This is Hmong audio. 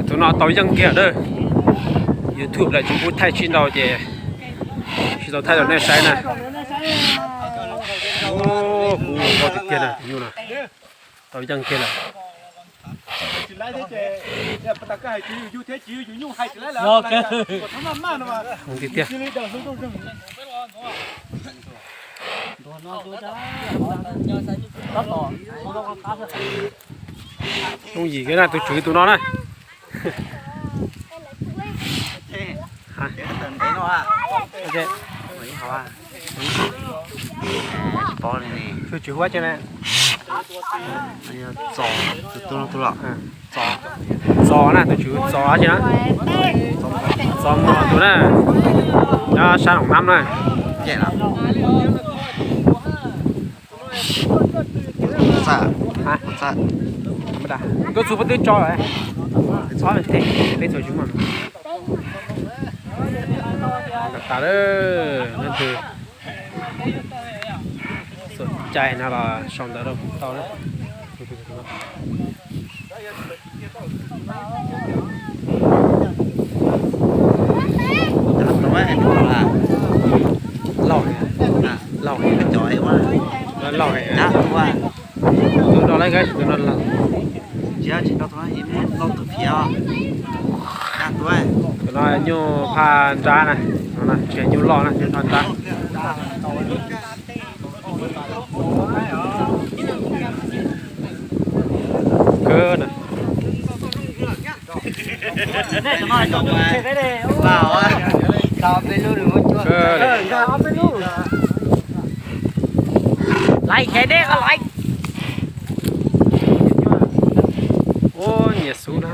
Tus no tau yeej kiag lawm. YouTube lawm tsis pub thaij tsis ntau ces tsis tau thaij rau nej saib na. Kuv ua tiag tiag na, tus nyuj no tau yeej kiag lawm. Tiag tiag. Yooj yim kiag na tus tswv tus no na. Tus tswv hu ua cas na? Txos na, tus tswv Txos na. Txos Mos tus na, nyob sab Loos Nab na. Tuaj txug peb twb tso, txhob peb txhua tsis muaj. Tas lawm, leej twg xom cai no los sau ntawv rau kuv tau na. Lauj, lauj, lauj, tus no lauj, tus no lauj. Tus no nyuj phaj nrab na, tsis nyuj loj na, nyuj phaj nrab. Kawg na. Laiv, nyiam xub na.